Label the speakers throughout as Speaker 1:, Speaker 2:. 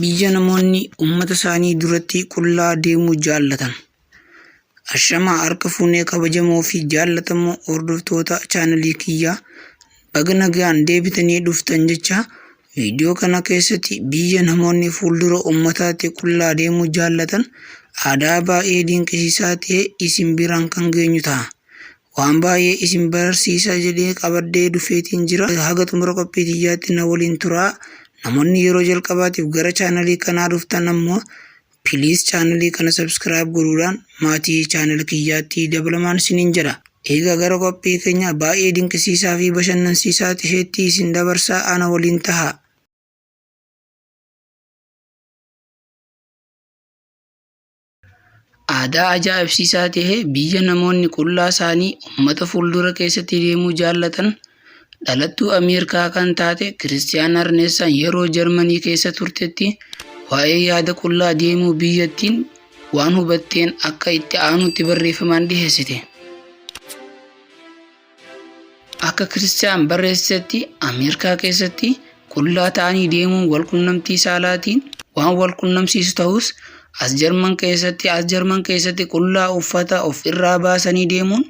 Speaker 1: Biyya namoonni uummata isaanii duratti qullaa deemuu jaallatan. Ashamaa harka fuunee kabajamoo fi jaallatamoo hordoftoota chaanalii kiyyaa, baga nagaan deebitanii dhuftan jecha, viidiyoo kana keessatti biyya namoonni fuuldura uummataatti qullaa deemuu jaallatan aadaa baay'ee dinqisiisaa ta'e isin biraan kan geenyu ta'a. Waan baay'ee isin barsiisa jedhee qabadhee dhufeetiin jira. Haga xumura qophii tiyyaatti na waliin turaa. Namoonni yeroo jalqabaatiif gara chaanalii kanaa dhuftan ammoo, please, chaanalii kana subscribe godhuudhaan maatii chaanalii kiyyaatti dabalamaan isiniin jedha. Egaa gara qophii keenya baay'ee dinqisiisaa fi bashannansiisaa ta'eetti isin dabarsaa, ana waliin tahaa. Aadaa ajaa'ibsiisaa ta'e, biyya namoonni qullaa isaanii uummata fuuldura keessatti deemuu jaallatan. Dhalattuu Ameerikaa kan taate Kiristiyaan Arneessaan yeroo Jarmanii keessa turtetti waa'ee yaada qullaa deemuu biyyattiin waan hubatteen akka itti aanutti barreeffamaan dhiheessite. Akka Kiristiyaan barreessitetti, Ameerikaa keessatti qullaa ta'anii deemuun walqunnamtii saalaatiin waan wal qunnamsiisu ta'us, as Jarman keessatti qullaa uffata of irraa baasanii deemuun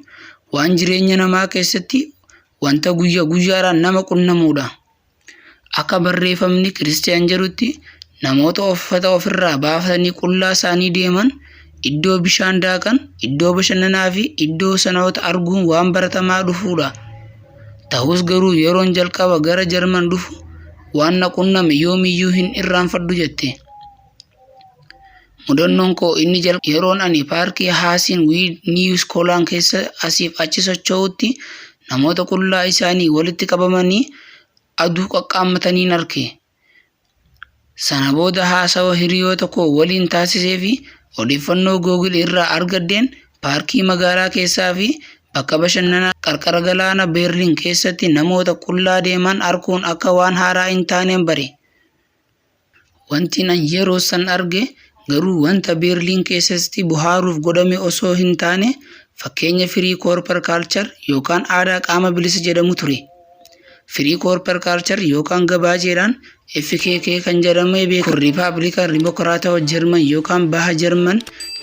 Speaker 1: waan jireenya namaa keessatti wanta guyyaa guyyaadhaan nama qunnamudha. Akka barreeffamni Kiristiyaan jedhutti, namoota uffata ofirraa baafatanii qullaa isaanii deeman iddoo bishaan daakan, iddoo bashannanaa fi iddoo sanoota arguun waan baratamaa dhufuudha. Ta'us garuu yeroon jalqaba gara Jarman dhufu waan na qunname yoomiyyuu hin irraanfadhu jette. Mudannoon koo inni jalqaba yeroon ani paarkii Haasiin Wiid Niiwus Koolaan keessa asiif achi socho'utti namoota qullaa isaanii walitti qabamanii aduu qaqqaammataniin arge. Sana booda haasawa hiriyoota koo waliin taasisee fi odeeffannoo Google irraa argadheen paarkii magaalaa keessaa fi bakka bashannanaa qarqara galaana Beerliin keessatti namoota qullaa deeman arguun akka waan haaraa hin taaneen bare. Wanti an yeroo san arge garuu wanta Beerliin keessatti bohaaruuf godhame osoo hin taane, fakkeenya Free Körper Culture yookaan aadaa qaama bilisa jedhamu ture. Free Körper Culture yookaan gabaajeedhaan FKK kan jedhamee beekamu Riippaabilika Dimokiraatawaa Jarman yookaan Baha Jarman,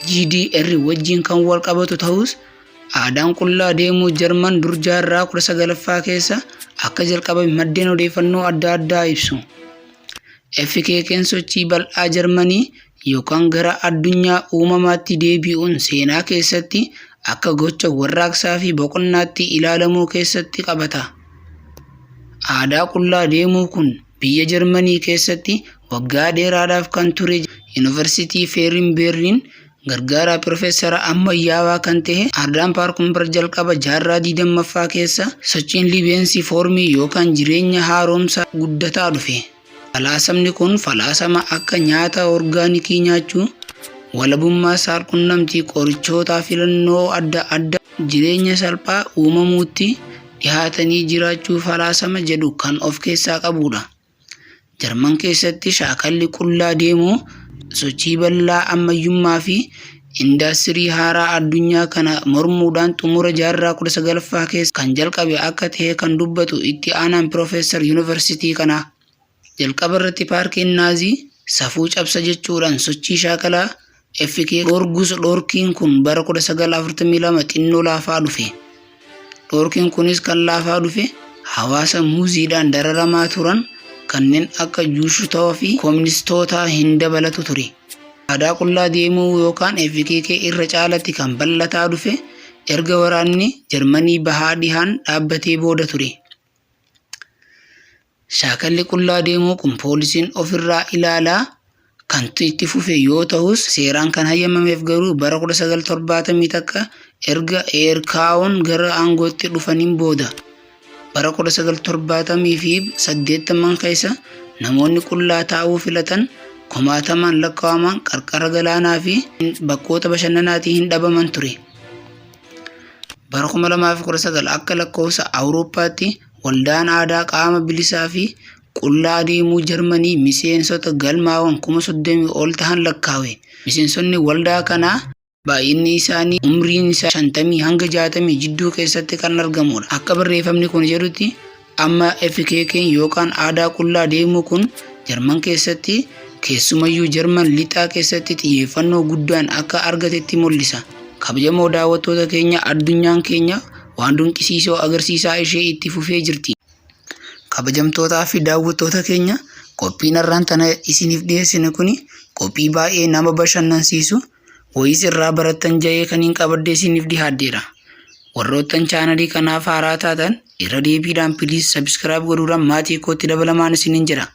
Speaker 1: GDR, wajjin kan wal qabatu ta'us, aadaan qullaa deemuu Jarman dur jaarraa 19ffaa keessa akka jalqabame maddeen odeeffannoo adda addaa ibsu. FKK'n sochii bal'aa Jarmanii yookaan gara addunyaa uumamaatti deebi'uun seenaa keessatti akka gocha warraaqsaa fi boqonnaatti ilaalamuu keessatti qabata. Aadaa qullaa deemuu kun biyya Jarmanii keessatti waggaa dheeraadhaaf kan ture. Yuunivarsiitii Feerin Beerliin gargaaraa piroofeesara ammayyaawaa kan ta'e Ardaan Paarkumbar, jalqaba jaarraa 20ffaa keessa sochiin Lebensformii yookaan jireenya haaromsaa guddataa dhufe. Falaasamni kun falaasama akka nyaata orgaanikii nyaachuu, walabummaa saalqunnamtii, qorichoota filannoo adda addaa, jireenya salphaa uumamuutti dhihaatanii jiraachuu falaasama jedhu kan of keessaa qabudha. Jarman keessatti shaakalli qullaa deemuu sochii bal'aa ammayyummaa fi indaastirii haaraa addunyaa kana mormuudhaan xumura jaarraa 19ffaa keessa kan jalqabe akka ta'e kan dubbatu itti aanaan piroofeesar yuunivarsiitii kanaa. Jalqaba irratti paartiin Naazii safuu cabsa jechuudhaan sochii shaakalaa FK dhoorgus, dhoorkiin kun bara 1942 xinnoo laafaa dhufe. Dhoorkiin kunis kan laafaa dhufe hawaasa muuziidhaan dararamaa turan kanneen akka Juushotaa fi kooministootaa hin dabalatu ture. Aadaa qullaa deemuu yookaan FKK irra caalatti kan bal'ataa dhufe erga waraanni Jarmanii bahaa dhihaan dhaabbatee booda ture. Shaakalli qullaa deemuu kun poolisiin ofirraa ilaalaa kan itti fufe yoo ta'us, seeraan kan hayyamameef garuu bara 1971 erga Eerkaa'oon gara aangootti dhufaniin booda. Bara 1970 fi 80 keessa namoonni qullaa taa'uu filatan kumaatamaan lakkaa'aman qarqara galaanaa fi bakkoota bashannanaatii hin dhabaman ture. Bara 2019 akka lakkoofsa Awurooppaatti waldaan aadaa qaama bilisaa fi qullaa deemuu Jarmanii miseensota galmaawwan 30,000 ol tahan lakkaawe. Miseensonni waldaa kanaa baay'inni isaanii umriin isaa 50 hanga 60 jidduu keessatti kan argamudha. Akka barreeffamni kun jedhutti, amma FKK yookaan aadaa qullaa deemuu kun Jarman keessatti Keessumayyuu Jarman lixaa keessatti xiyyeeffannoo guddaan akka argatetti mul'isa. Kabajamoo daawwattoota keenya, addunyaan keenya waan dinqisiisoo agarsiisaa ishee itti fufee jirti. Kabajamtootaa fi daawwattoota keenya, qophiin har'aan tana isiniif dhiyeessine kuni qophii baay'ee nama bashannansiisu, wayiis irraa barattan ja'ee kaniin qabadhee isiniif dhihaadheera. Warroottan chaanalii kanaaf haaraa taatan, irra deebiidhaan please subscribe godhuudhaan maatii kootti dabalamaan isiniin jedha.